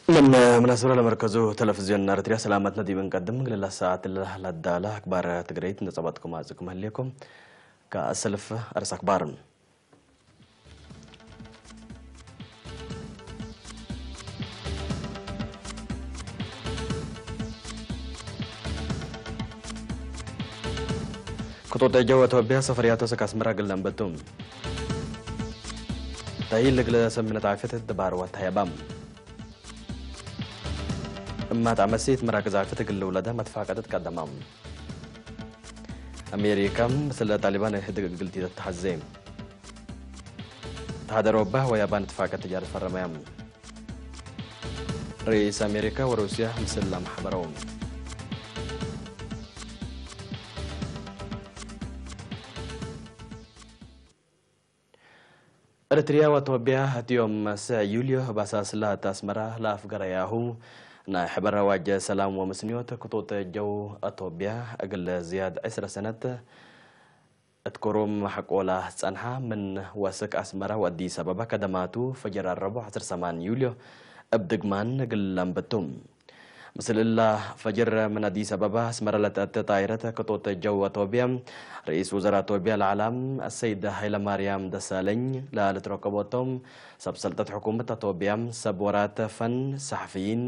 من مناسبة لمركز تلفزيون أريتريا سلامتنا دي بنقدم لله ساعة لدالة أخبار تقريت نصبتكم عزكم هليكم كأسلف أرس أخبار. ክጦጠ ጀው ኣቶብያ ሰፈርያቶ ሰካስመራ ግላምበቱ ታሂል ልግለ ሰምነት ዓፈት ድባር ወታየባም እማት ዓመሲት መራክዝ ዓፈት ግል ውለዳ መትፋቀደት ቀደማም ኣሜሪካ ስለ ጣሊባን ህድግ ግልቲ ተተሓዘ ተሃደሮ ባህ ወያባን ትፋቀት ትጃር ፈረመያም ርኢስ ኣሜሪካ ወሩስያ ምስላ ማሕበረው ኤርትርያ ወቶብያ እትዮም ስዕ ዩልዮ ባሳስላ ታስመራ ላፍ ገረያሁ ናይ ሕበራ ዋጀ ሰላም ወምስንዮት ክቶተ ጀው ኣቶብያ እግለ ዝያድ ዕስረ ሰነት እትኮሮም ሓቆላ ጸንሓ ምን ወስክ ኣስመራ ወኣዲስ ኣበባ ከደማቱ ፈጀር ኣረቦ ዓሰርተ ሰማን ዩልዮ እብ ድግማን ግላምበቱ። ምስል እላ ፈጅር ምን ኣዲስ ኣበባ ኣስመራ ለተአተ ጣይረት ክጦት ጀው ኣቶብያ ርኢስ ውዘራ ኣቶብያ ለዓላም ኣሰይድ ሃይለማርያም ደሳለኝ ለልትረከቦቶም ሰብ ሰልጠት ሕኩመት ኣቶብያ ሰብ ወራት ፈን ሰሕፍይን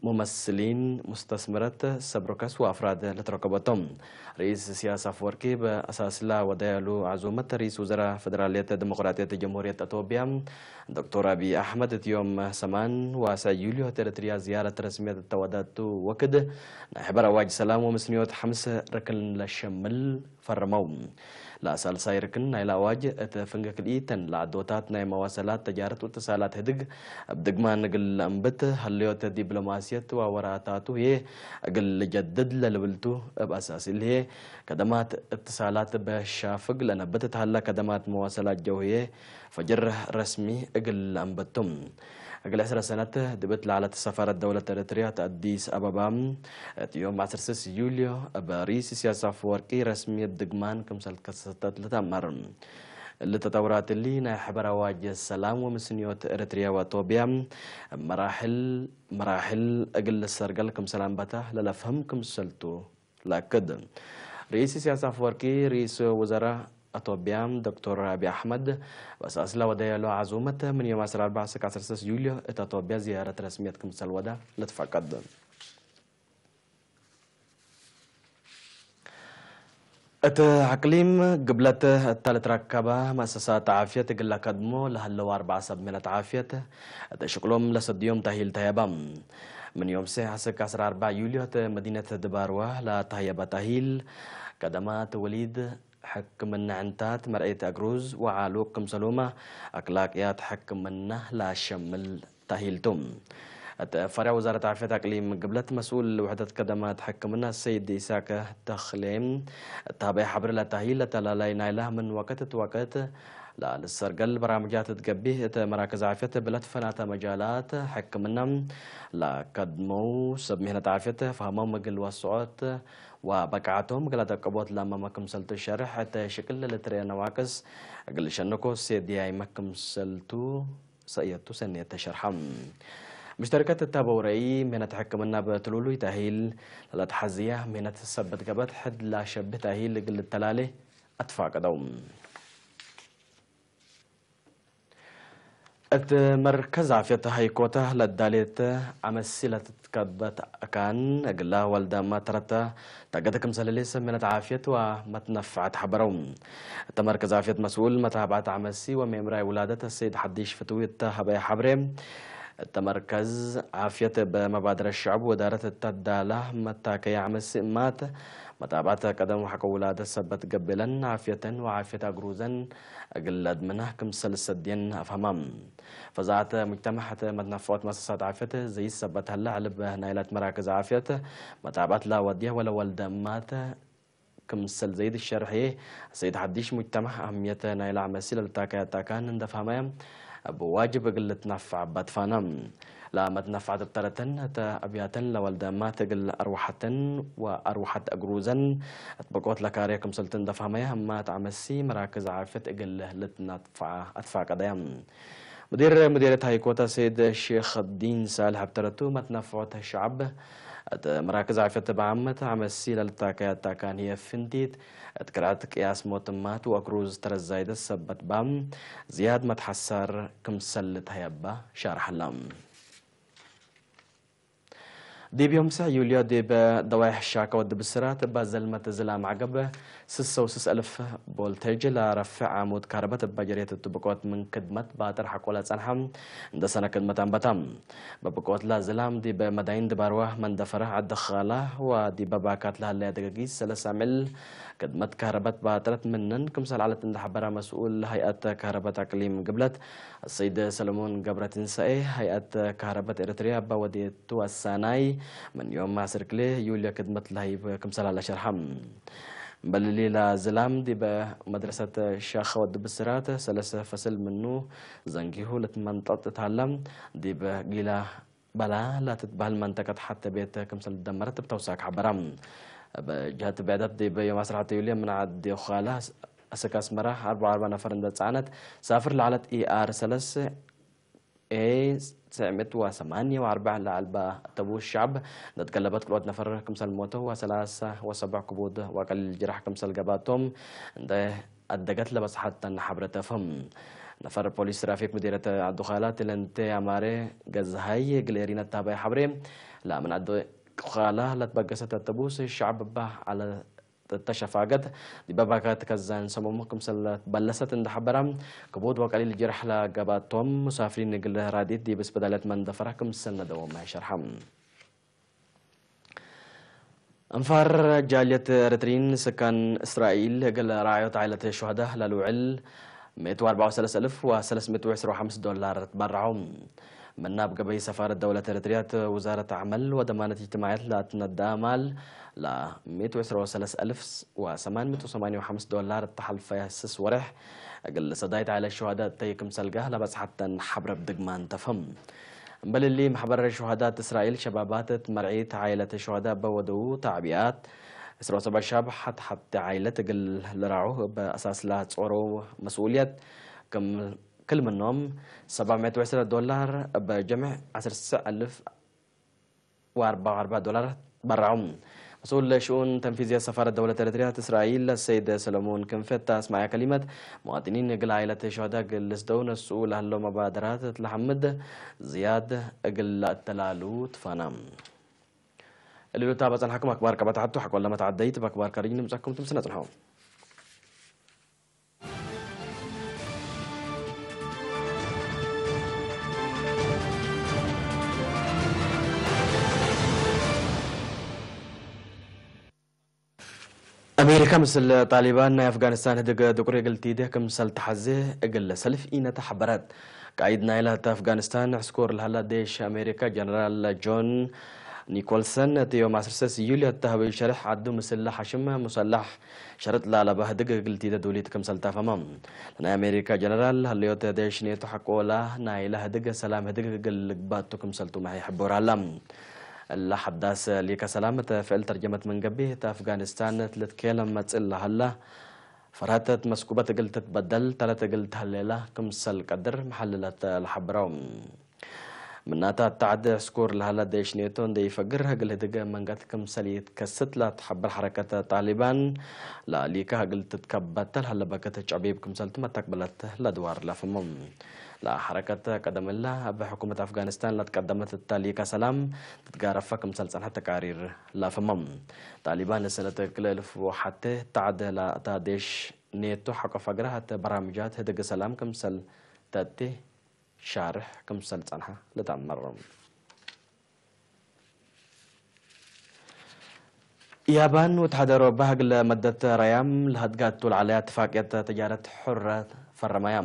ሙመስሊን ሙስተስምረት ሰብ ርከስ ወኣፍራድ ለትረከቦቶም ርኢስ ኢሳያስ ኣፈወርቂ በኣሳስላ ወዳያሉ ዓዙመት ርኢስ ውዘራ ፈደራልየት ዲሞክራትየት ጀምሁርየት ኣቶብያ ዶክተር ኣብይ ኣሕመድ እትዮም ሰማን ዋሳ ዩልዮ ኤርትርያ ዝያረት ረስምየት እተወዳቱ ወክድ ናይ ሕበር ኣዋጅ ሰላም ወምስንዮት ሓምስ ርክን ለሸምል ፈርመው። ለሳልሳይ ርክን ናይ ለኣዋጅ እቲ ፍንግ ክልኢተን ለኣዶታት ናይ መዋሰላት ተጃረት ውትሳላት ህድግ ኣብ ድግማ ንግል ለእንብት ህልዮት ዲፕሎማስየት ዋወራታቱ ህየ እግል ልጀድድ ለልብልቱ እብ ኣሳሲል ህየ ከደማት እትሳላት በሻፍግ ለነብት ተሃላ ከደማት መዋሰላት ጀው ህየ ፈጅር ረስሚ እግል ኣንበቱም። እግል ዕስረ ሰነት ድብት ለዓለት ሰፋረት ደውለት ኤርትርያ ተኣዲስ ኣበባ እቲ ዮም ዓሰርተ ስስ ዩልዮ እብ ርኢስ ኢሳያስ ኣፈወርቂ ረስሚ እብ ድግማን ክምሰል ከሰተት ልተመር። እሊ ተጠውራት እሊ ናይ ሕበር ኣዋጅ ሰላም ወምስንዮት ኤርትርያ ወኣቶብያ መራሕል መራሕል እግል ሰርገል ክምሰል ኣንበታ ለለፍህም ክምሰልቱ ለክድ። ርኢስ ኢሳያስ ኣፈወርቂ ርኢስ ወዘራ ኣቶብያ ዶክተር ኣብይ ኣሕመድ በሳስላ ወደያሎ ዓዙመት ምን ዮም ዓሰርተ ኣርባዕ ስክ ዓሰርተ ዩልዮ እታ ኣቶብያ ዝያረት ረስምየት ክምሰል ወዳ ለትፈቀድ። እቲ ኣቅሊም ግብለት እታ ልትረከባ መእሰሳት ዓፍየት እግል ለከድሞ ለሀለዋ ኣርባዓ ሰብ ሜላት ዓፍየት እቲ ሽቅሎም ለሰድዮም ታሂል ተየባ። ምን ዮም ሰ ሐሰክ ዓሰርተ ኣርባዕ ዩልዮ እቲ መዲነት ድባርዋ ለተየባ ታሂል ከደማት ወሊድ ሕክምና ዕንታት መርዒት ኣግሩዝ ወዓሉቅ ክምሰሉማ ኣክላቅያት ሕክምና ላሸምል ታሂልቱም። እቲ ፈርያ ወዛረት ዓፍየት ኣቅሊም ግብለት መስኡል ውሕደት ከደማት ሕክምና ሰይድ ኢሳቅ ተኽሌ እታበይ ሓብሪ ለታሂል ለተላላይ ናይላ ምን ወቅት እቲ ወቅት ለልሰርገል በራምጃት ትትገቢህ እቲ መራከዝ ዓፍየት ብለት ፈናተ መጃላት ሕክምና ለከድመው ሰብ ምህነት ዓፍየት ፋህሞም እግል ወስዖት ወበቅዓቶም እግል ኣደቀቦት ለማመ ክምሰልቱ ሸርሕ እቲ ሽቅል ለልትርኤ ነዋቅስ እግል ሸንኮ ሴድያይ መክምሰልቱ ሰእየቱ ሰኔት ተሸርሐ። ምሽተርከት እታ በውረኢ ምህነት ሕክምና በትሉሉ ይታሂል ለለትሓዝያ ምህነት ሰበት ገበት ሕድ ላሸብህ ታሂል እግል ልተላሌ ኣትፋቀደው። እት መርከዝ ዓፍየት ሃይኮታ ለዳሌት ዓመሲ ለትትከበት ኣካን እግላ ወልዳማ ተረታ ታገተ ክምሰለሌ ሰሜነት ዓፍየት ወመትነፍዐት ሓበረው። እተ መርከዝ ዓፍየት መስኡል መታብዓት ዓመሲ ወሜምራይ ውላደት ሰይድ ሓዲሽ ፍትዊ እተ ሃበየ ሓብሬ እተ መርከዝ ዓፍየት በመባደረ ሸዕብ ወዳረት እተዳላ መታከያ ዓመት ስእማት መጣባት ቀደም ወሐቀ ውላደ ሰበት ገቤለን ዓፍየተን ወዓፍየት ኣግሩዘን እግል ለድምና ክምሰል ሰድየን ኣፍሃማ። ፈዛዓተ ሙጅተማዕ እተ መትነፍዖት መሰሳት ዓፍየት ዘይሰበት ሀላ ዕልብ ናይላት መራክዝ ዓፍየት መጣባት ላወድየ ወለወልደ እማት ክምሰል ዘይድ ሸርሒ ሰይድ ሓዲሽ ሙጅተማዕ ኣህምየት ናይ ላዕ መሲል ልታካያ ታካን እንደፋማያ ብዋጅብ እግል ልትናፍዕ ባትፋና ላመት ነፋዕ ተብተረተን ተኣብያተን ለወልደ ማት እግል ኣርዋሓተን ወኣርዋሓት እግሩዘን ኣጥበቆት ለካርያ ክምሰልትን ደፋማያ ማት ዓመሲ መራክዝ ዓፍየት እግል ልትናፍዓ ኣትፋቀደያ። مدير مديرية هايكوتا سيد الشيخ الدين صالح ابترتو متنفعة الشعب مراكز عافية بعامة عمسيلة للتاكايا تاكان هي فنتيت اتكرعت قياس موتمات وأكروز ترزايد السبت بام زياد متحسر كمسلت هيبا شارح لام. ዲብ ዮም ሰዕ ዩልዮ ዲብ ደዋይሕ ሻከ ወዲ ብስራት እባ ዘልመት ዝላም ዓገብ ስሰው ስስ እልፍ ቦልቴጅ ለረፍዕ ዓሙድ ካርበት እባ ጀርየት እቱ ብቆት ምን ክድመት ባጥር ሓቆላ ጸንሓ እንደ ሰነ ክድመት ኣንበታ። በብቆት ላ ዝላም ዲብ መዳይን ድባርዋ መንደፈራ ዓዲ ኻላ ወዲበ ባካት ለሃለያ ደገጊስ ሰለሳ ሚል ክድመት ካህረበት ባጥረት ምንን ክምሰል ዓለት እንደ ሓበራ መስኡል ሃይኣት ካህረበት ኣቅሊም ግብለት السيد سلمون ገብረትንሳኤ ሃይኣት ካህረበት ኤርትርያ እባ ወዴቱ ኣሳናይ ምን ዮም ዓሰርተ ክልተ ዩልዮ ክድመት ለሃይብ ክምሰል ኣላ ሸርሓ። በልሊላ ዝላም ዲበ መድረሰት ሻኸ ወዲ ብስራት ሰለሰ ፈስል ምኑ ዘንጊሁ ልትመንጠጥ ታላ ዲበ ጊላ በላ ላትትበህል መንጠቀት ሓተ ቤት ክምሰል ደመረት ብተውሳክ ሓበራ። በጃት ብዕደት ዲበ ዮም ዓሰርተ ሓተ ዩልዮ ምን ዓዲ ዃላ እስከ ኣስመራ ኣርባ ኣርባ ነፈር እንደ ጻዕነት ሳፍር ለዓለት ኢኣር ሰለስ ኤ ትስዕምት ወሰማንየ ወኣርባዕ ለዓልባ ተቡስ ሻዕብ እንደ ትገለበት ክልኦት ነፈር ክምሰል ሞተው ወሰላሳ ወሰብዕ ክቡድ ወቀሊል ጅራሕ ክምሰል ገባቶም እንደ ኣደገት ለበጽሓተን ሓብረ ተፍህም። ነፈር ፖሊስ ትራፊክ ምዲረት ዓዲ ዃላ ትለንቴ ኣማረ ገዝሃይ ግሌሪነት ታባይ ሓብሬ ላምን ዓዲ ዃላ ለትበገሰት ኣተቡስ ሻዕብ እባ ዓለ ተሸፋገት ዲበባካት ከዛን ሰሞሙ ክምሰል በለሰት እንደሓበራ ክቡድ ወቀሊል ጅራሕ ለገባቶም ሙሳፍሪን እግል ራዲት ዲብ ስበዳለት መንደፈራ ክምሰል ነደዎም ኣይሸርሓም። أنفار جالية إريتريين سكان إسرائيل قال رعاية عائلة الشهداء للوعل مئة وأربعة وثلاثين ألف وثلاثمئة وعشرين وخمس دولار تبرعوا. من ناب قبي سفارة دولة إريتريا وزارة عمل وضمانة اجتماعية لا تندى مال لا مئة وعشرين وثلاثة ألف وثمانمئة وثمانية وخمس دولار تحل فيها سس ورح. قال سدايت عائلة الشهداء تيكم سلقه لبس حتى نحبر بدقمان تفهم. እምበልሊ ማሕበር ሸሃዳት እስራኤል ሸባባት መርዒት ዓይለት ሸሃዳ በወደዉ ታዕቢያት ዕስራ ወሰብዓ ሻብ ሓት ሓቲ ዓይለት እግል ልራዑ በኣሳስላ ጾሮ መስኡልየት ክም ክልምኖም ሰብዓ ሚእቲ ወዕስራ ዶላር በጀምዕ ዓሰርተ ኣልፍ ወኣርባ ወኣርባ ዶላር በራዑ። مسؤول شؤون تنفيذية سفارة دولة إريتريا إسرائيل السيد سلمون كنفت أسمع كلمة مواطنين قل عائلة شهداء قل لسدو نسو لهلو مبادرات تلحمد زياد قل التلالو تفانا. اللي لو تابع حكم أكبر كبت حتى حكوا لما تعديت بأكبر كريم نمسكم تمسنا تنحو. ኣሜሪካ ምስል ጣሊባን ናይ ኣፍጋኒስታን ህድግ ድቁሪ እግል ቲደ ክምሰል ተሓዘ እግል ሰልፍ ኢነታ ሓበረት። ቃይድ ናይላ እታ ኣፍጋኒስታን ዕስኩር ለሃላ ዴሽ ኣሜሪካ ጀነራል ጆን ኒኮልሰን እቲ ዮም ዓሰርተ ሰለስተ ዩልዮ እተሃበዩ ሸርሕ ዓዱ ምስል ሓሽም ሙሰላሕ ሸርጥ ላለባ ህድግ እግል ቲደ ዱሊት ክምሰል ታፈማ። ናይ ኣሜሪካ ጀነራል ሃልዮት ዴሽ ኔቶ ሓቆላ ናይላ ህድግ ሰላም ህድግ እግል ልግባቱ ክምሰልቱ ማሕ ይሕብር ኣላ። እላ ሓዳስ ሊከ ሰላም እተ ፍዕል ተርጀመት መንገቢ እተ ኣፍጋኒስታን ትልትኬለ መጽእ ለሃላ ፈራተት መስኩበት እግል ትትበደል ተረት እግል ተህሌላ ክምሰል ቀድር መሓልለት ለሓብረው። ምናታ ታዕድ ዕስኩር ለሃላ ደሽ ኔቶ እንደ ይፈግር እግል ህድገ መንገት ክምሰል ይትከስት ለትሓብር ሐረከት ጣሊባን ለሊከ እግል ትትከበተል ሀለበከት ጨቢብ ክምሰልቱ መተቅበለት ለድዋር ለፍሞም። ለሐረከት ቀደምላ ኣብ ሕኩመት ኣፍጋኒስታን ለትቀደመት እታ ሊካ ሰላም ትትጋረፈ ክምሰል ጸንሐት ተቃሪር ላፈመም። ጣሊባን ሰነት ክልተ እልፍ ወሓተ ተዓደላ እታ ዴሽ ኔቶ ሓቆ ፈግራ እተ በራምጃት ህድግ ሰላም ክምሰል ተቲ ሻርሕ ክምሰል ጸንሓ ልተኣመር። ያባን ወተሓደሮ ባህግ ለመደት ራያም ለሀድጋት ውልዓለያ ትፋቅየት ተጃረት ሑረ ፈረማያ።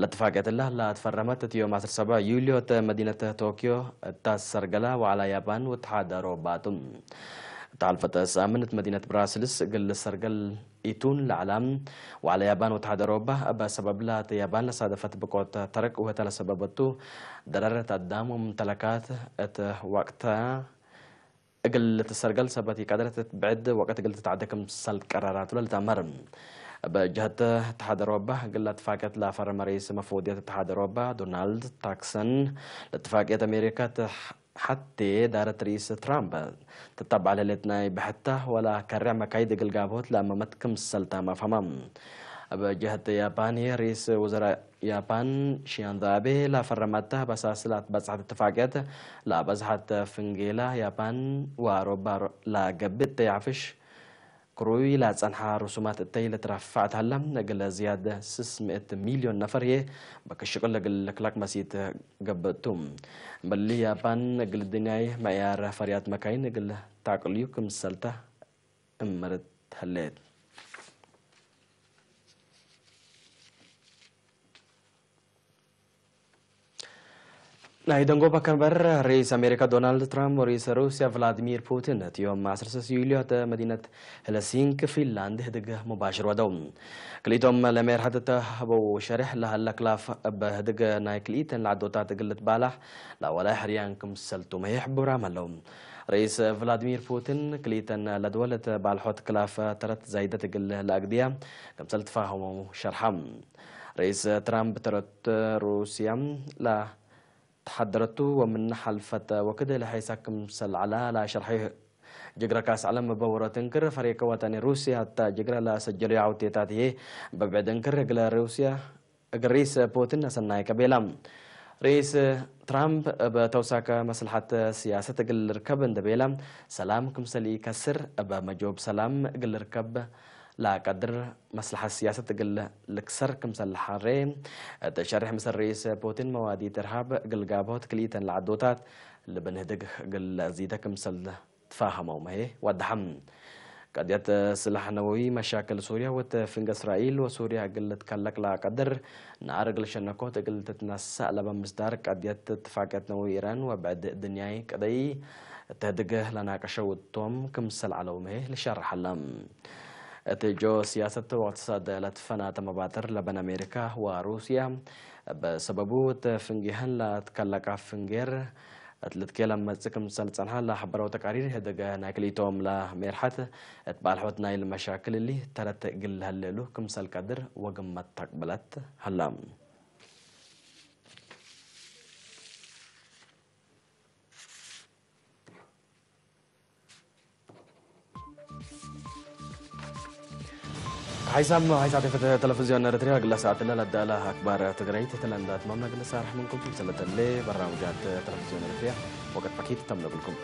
ለትፋቅየት ላ ላትፈረመት እትዮም ዓሰርተ ሰብዓ ዩልዮ እተ መዲነት ቶኪዮ እታ ሰርገላ ዋዕላ ያባን ወተሓደሮ ባቱ። እታ ሓልፈተ ሳምንት መዲነት ብራስልስ እግል ሰርገል ኢቱን ለዓላ ዋዕላ ያባን ወተሓደሮ ባ እበ ሰበብ ላ እተ ያባን ለሳደፈት ብቆት ተረቅ ወተለ ሰበበቱ ደረረት ኣዳም ወምተለካት እት ወቅታ እግል ትሰርገል ሰበት ይቀደረት ብዕድ ወቅት እግል ትትዓደ ክምሰል ቀረራቱ ለልተመር። በጀህት ተሓደሮባ እግል ለትፋቅየት ላፈረመ ርኢስ መፍወድየት ተሓደሮባ ዶናልድ ታክሰን ለትፋቅየት ኣሜሪካ ሓቴ ዳረት ርኢስ ትራምፕ ትታባዕ ለሌት ናይ ብሕታ ወላ ከሪዕ መካይድ እግል ጋብሆት ለኣመመት ክምሰል ታማፋማ። በጀህት ያፓን ርኢስ ወዘራ ያፓን ሺንዞ ኣቤ ላፈረማታ በሳስላት በጽሐት እትፋቅየት ላበዝሐት ፍንጌላ ያፓን ዋሮባ ላገብእ ተያፍሽ ክሩይ ላጸንሓ ርሱማት እተይ ለትራፋዕት ሃላ እግለ ዝያደ ስስ ምእት ሚልዮን ነፈር ህየ በክሽቅል እግል ለክላቅ መሲት ገብእቱ። እምበሊ ያፓን እግል ድንያይ መዕያር ፈርያት መካይን እግል ታቅልዩ ክምሰልታ እምርት ህሌት። ናይ ደንጎባ ከንበር ርኢስ ኣሜሪካ ዶናልድ ትራምፕ ወርኢስ ሩስያ ቭላዲሚር ፑቲን እቲ ዮም ዓሰርተ ሰለስተ ዩልዮ እተ መዲነት ሄልሲንክ ፊንላንድ ህድግ ሙባሽር ወደው። ክልኢቶም ለሜርሓት እተህበው ሸሪሕ ለሃለ ክላፍ እበ ህድግ ናይ ክልኢተን ለዓዶታት እግል ልትባላሕ ላወላይ ሕርያን ክምሰልቱ መይሕቡራም ኣለው። ርኢስ ቭላዲሚር ፑቲን ክልኢተን ለድወለት ባልሖት ክላፍ ተረት ዛይደት እግል ለኣግድያ ክምሰል ትፋህሞሙ ሸርሓ። ርኢስ ትራምፕ ተረት ሩስያ ላ ተሓደረቱ ወምን ሓልፈት ወክድ ለሐይሳ ክምሰል ዓላ ላ ሸርሐ ጅግረ ካስ ዓለም በወሮ ትንክር ፈሬከ ወጠኒ ሩስያ እታ ጅግረ ላ ሰጀሉ ዓውቴታት እየ በብዕድ እንክር እግለ ሩስያ እግል ርኢስ ፑቲን ኣሰናይ ከቤላ። ርኢስ ትራምፕ እብ ተውሳከ መስልሓት ስያሰት እግል ርከብ እንደቤላ ሰላም ክምሰል ይከስር እብ መጆብ ሰላም እግል ርከብ ላቀድር መስልሓት ስያሰት እግል ልክሰር ክምሰል ሓሬ እት ሸሪሕ ምሰል ርኢስ ፑቲን መዋዲት እርሃብ እግል ጋብሆት ክልኢተን ለዓዶታት ልብን ህድግ እግል ዚደ ክምሰል ትፋሃመው መሄ ወድሓም። ቀድየት ስላሕ ነወዊ መሻክል ሱርያ ወት ፍንገ እስራኤል ወሱርያ እግል ትከለቅ ላቀድር ናር እግል ሸነኮት እግል ትትነሳእ ለበ ምስዳር ቀድየት ትፋቀት ነወዊ ኢራን ወብዕድ ድንያይ ቀደይ ተህድገ ለናቀሸው እቶም ክምሰል ዓለው መሄ ልሸርሐላ። እቲ ጆ ስያሰት ወቅትሳድ ለትፈናተ መባጥር ለበን ኣሜሪካ ወሩስያ በሰበቡ እቲ ፍንጌህን ለትከለቃ ፍንጌር እት ልትኬለ መጽእ ክምሰል ጸንሓ ለሐበረው ተቃሪር ህደገ ናይ ክልኢቶም ለሜርሓት እት ባልሖት ናይ ልመሻክል እሊ ተረት እግል ለህሌሉ ክምሰል ቀድር ወግመት ተቅብለት ሀላ። ሓይሳም ሓይሳት ተለፍዝዮን ኤርትርያ ግለ ሰዓት ለለዳላ ኣክባር ትግራይ ተተለንዳት ማምና ግለ ሳርሕ ምንኩም ስለተለ በራምጃት ተለፍዝዮን ኤርትርያ ወቀት ፓኬት ተምለብልኩም።